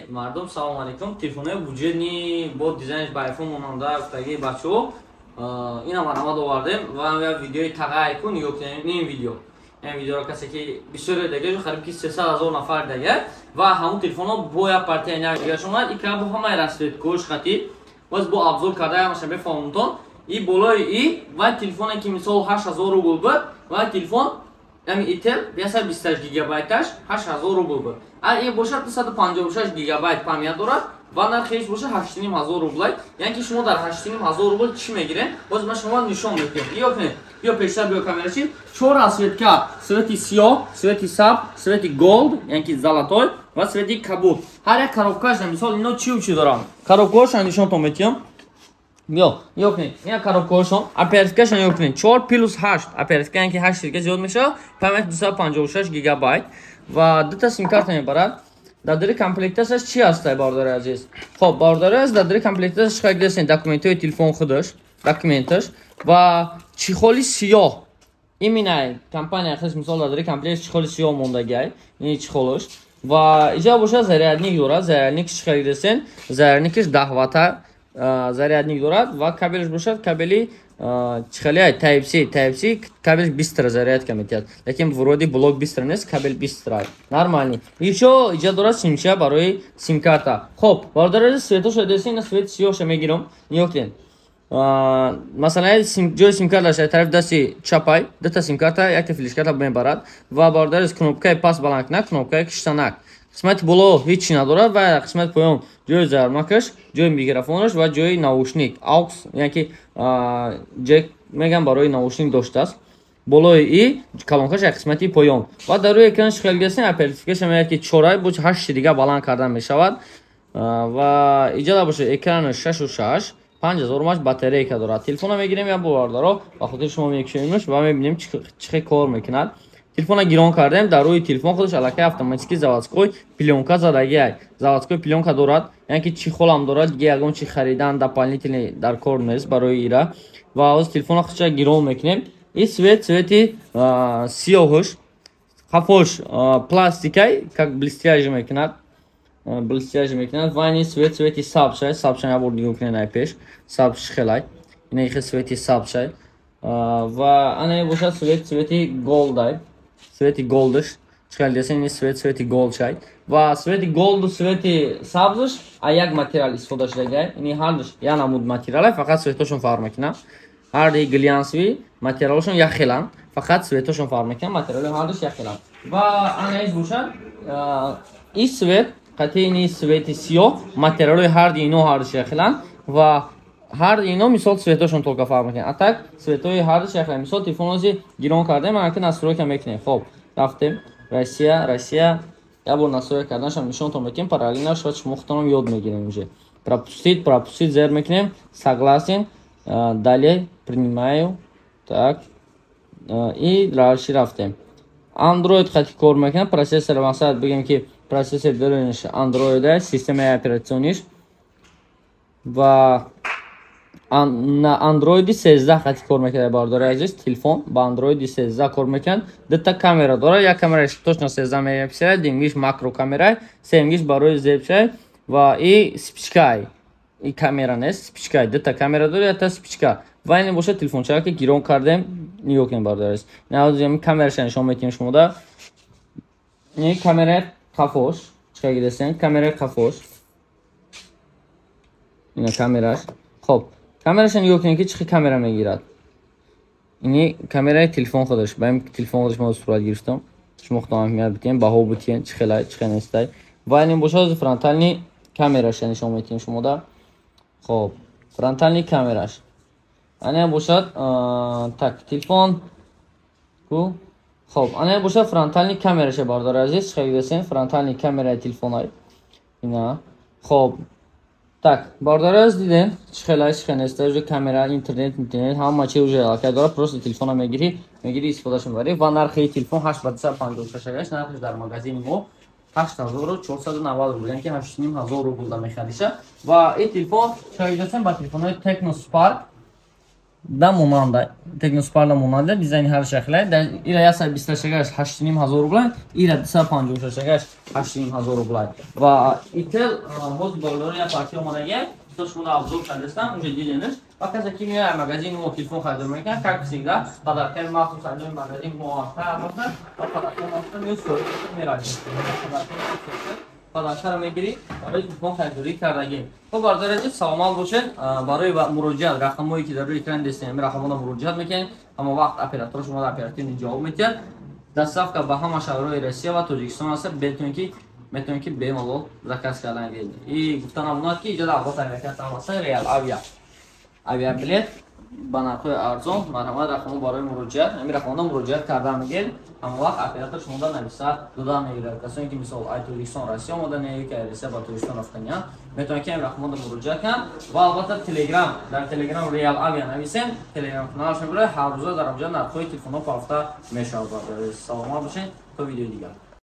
Мардум, салом алейкум. Телефонои бюджетный бо дизайнш ба айфон монанда гуфтагии бачаҳо, инам марҳамат овардем ва як видеои тағайку нигоҳ кунем. Ин видео, ин видеоро касе ки бисёре дагар, қариб ки 300 000 нафар дагар ва ҳамун телефонҳо бо як партия як дигарш омад. Ика бо ҳамаи расцветкош хати боз бо обзор карда ҳамаша бефаҳмумтон. И болои и ва телефоне ки мисол 8000 рубл буд, ва телефон ами Ител 128 гигабайташ 8000 рубл буд, а и бошад 256 гигабайт память дорад ва нархиш бошад 8500 рублай. Яъне ки шумо дар 8500 рубл чӣ мегирем, боз ман шумо нишон медиҳам. Ё кунед, биё пештар, биё камерачи. Чор расцветка: цвети сиёҳ, цвети сабз, цвети gold, яъне ки золотой, ва цвети кабуд. Ҳар як коробкаш, мисол, ино чию чӣ дорам, коробкаҳошон нишонтон медиҳам. Ё, нигоҳ кунед, ина коробкаҳошон, оперативкашон нигоҳ кунед: 4 плюс 8 оперативка, яъне ки 8 дига зиёд мешавад, память 256 гигабайт ва дута симкарта мебарад. Дар дари комплекташаш чӣ ҳастай, бародари азиз? Хоб, бародари азиз, дар дари комплекташаш чӣ гирестен? Документҳои телефон худаш, документаш ва чехоли сиёҳ, именно компания худаш. Мисол, дар дари комплект чехоли сиёҳ мондагиай, ини чехолаш. Ва иҷа бошад, зарядник дорад. Зарядник чӣ гирестен? Зарядникаш 10 вата зарядник дорад ва кабелш бошад, кабели чихелия, Type-C, Type-C кабелш быстро зарядка метиҳад, лекин вроде блок быстро нест, кабел быстро нормальный. Ещё иҷа дорад симча барои симкарта. Хоб, бародари, цветошо деси, ина цвет сиёҳша мегирам, нигоҳ кунед. Масалан, ҷои симкарташ тарафи дасти чапай, дута симкарта, якта флешкарта мебарад. Ва, бародари, кнопкаи паст баланд кунак, кнопкаи киштанак. Қисмати боло ҳеҷ чи надорад ва қисмати поён ҷои зармакаш, ҷои микрофонаш ва ҷои наушник aux, яъне ки ҷек мегам, барои наушник доштааст. Болои и калонкаш як қисмати поён ва дар рӯи экранаш хел гирастем. Оперативкаш меяд ки чорай, бо ҳашти дига баланд кардан мешавад. Ва иҷода бошад, экранаш 6,6, 5000 мАч батарейка дорад. Телефона мегирем, я бовардаро ба хотири шумо мекушоимш ва мебинем, чӣ хел кор мекунад. Телефона гирон кардем, дар рӯи телефон худаш аллакай автоматически заводской плёнка задагиай, заводской плёнка дорад, яъне ки чехолам дорад, дига ягон чи харидан дополнительный дар кор нест барои ира. Ва ҳозир телефона худша гирон мекунем. И цвет, цвети сиёҳуш, қафош пластикай, как блестящий мекунад, блестящий мекунад. Ва ини цвет, цвети сабзшай. Сабзшай ябор нигоҳ кунед, най пеш сабз хелай, ина ихе цвети сабзшай. Ва ана бошад цвет, цвети голдай, цвети голдш чикал десен, ини цвет, цвети голдшай. Ва цвети голду цвети сабзш а як материал истифода шудагай. Ини ҳардуш як намуд материалай, фақат цветошон фарқ мекунад. Ҳарди глянцевый, материалошон як хеланд, фақат цветошон фарқ мекунад, материали ҳардуш як хеланд. Ва ана иш бошад, ин цвет қати ини цвети сиёҳ, материалҳои ҳарди ино ҳардуш як хеланд ва ҳар ино, мисол, цветошон только фарқ мекунад, а так цветҳои ҳардуш як хеланд. Мисол, телефонози гирон кардем, анаки настройка мекунем. Хоб, рафтем Россия, Россия. Як бор настройка карданашам нишонтон мекунем параллельно, шояд шумо худтонам ёд мегирем уже. Пропустить, пропустить зер мекунем, согласен, далее, принимаю, так, и дальше рафтем. Android хати кор мекунад, процессор, масалан, бигем ки процессор даруниш Android, системаи оператсиониш ва на Android 13 хати кор мекунад. Бародари азиз, телефон ба Android 13 кор мекунад. Дута камера дорад, як камераш точно 13 мегапиксел, дуюмгиш макро камера, сеюмгиш барои зебшай ва и вспышкай. И камера нест, вспышкай. Дута камера дорад, якта вспышка. Ва ин бошад телефончака ки гирон кардем, нигоҳ кунед, бародари азиз. Ин камераша нишон метиҳем шумода. Ин камераи қафош, чӣ гирестем? Камераи қафош, ина камераш. Хоб, камераша нигоҳ кунед, ки чӣ хел камера мегирад. Ини камераи телефон худаш, ба ин телефон худаш мо сурат гирифтам. Шумо худтон аҳамият битиҳем, баҳо битиҳем, чӣ хелай, чӣ хел нестай. Ва ин бошад фронтальный камераша нишон метиҳем шумода. Хоб, фронтальный камераш ана бошад. Так, телефон ку. Хоб, ана бошад фронтальный камераша, бародари азиз, чӣ хел десем, фронтальный камераи телефонай ина. Хоб, так, бародари азиз, дидем, чӣ хелай, чӣ хел неста. Уже камера, интернет, ҳама чи уже аллакай дорад. Просто телефона мегирӣ, истифодаш мебарӣ. Ва нархи телефон 8 ба 256 гашт. Нархиш дар магазини мо 8490 рубл, яъне ки 8500 рубл да мехариша. Ва ин телефон чӣ десем, ба телефонҳои Tecno Spark. Да монанда, Tecno Spark да монанда, дизайни ҳар шаклай. Ира 126 8500 рубл, ира 256 8500 рубл. Ва Itel ҳозир бародарон як партия омадагия, то шумо обзор кардастам, уже диденаш. Ва касе ки меояд магазини мо, телефон харидор мекунад, как всегда, подарка и махсус аз магазин мо ҳаста ва подарка махсус меояд, меравад. Подарка ро мегирӣ барои телефон харидорӣ кардагӣ. Хуб, бародари азиз, саломат бошед. Барои муроҷиат рақамҳое, ки дар рӯи экран дестем, ҳамин рақамҳоро муроҷиат мекунед. Ҳама вақт оператор шумо оперативно ҷавоб медиҳад. Доставка ба ҳама шаҳрҳои Россия ва Тоҷикистон аст. Метавонед ки бемалол заказ кардан гиред. И гуфта намонад, ки иҷода албатта авиакасса ҳам аст, Реал Авиа, авиабилет ба нархҳои арзон. Марҳамат, рақамҳо барои муроҷиат, ҳамин рақамҳо муроҷиат кардан мегиред. Ҳама вақт оператор шумода нависа дода мегирад. Касоне ки, мисол, ай Тоҷикистон Россия омода не, ки Россия ба Тоҷикистон рафтаниянд, метавонед ки ҳамин рақамҳода муроҷиат кунанд. Ва албатта Телеграм, дар Телеграм Реал Авиа нависем, Телеграм каналаш мебарад. Ҳар рӯза дар онҷа нархҳои телефонҳо пафта мешавад. Саломат бошед, то видеои дигар.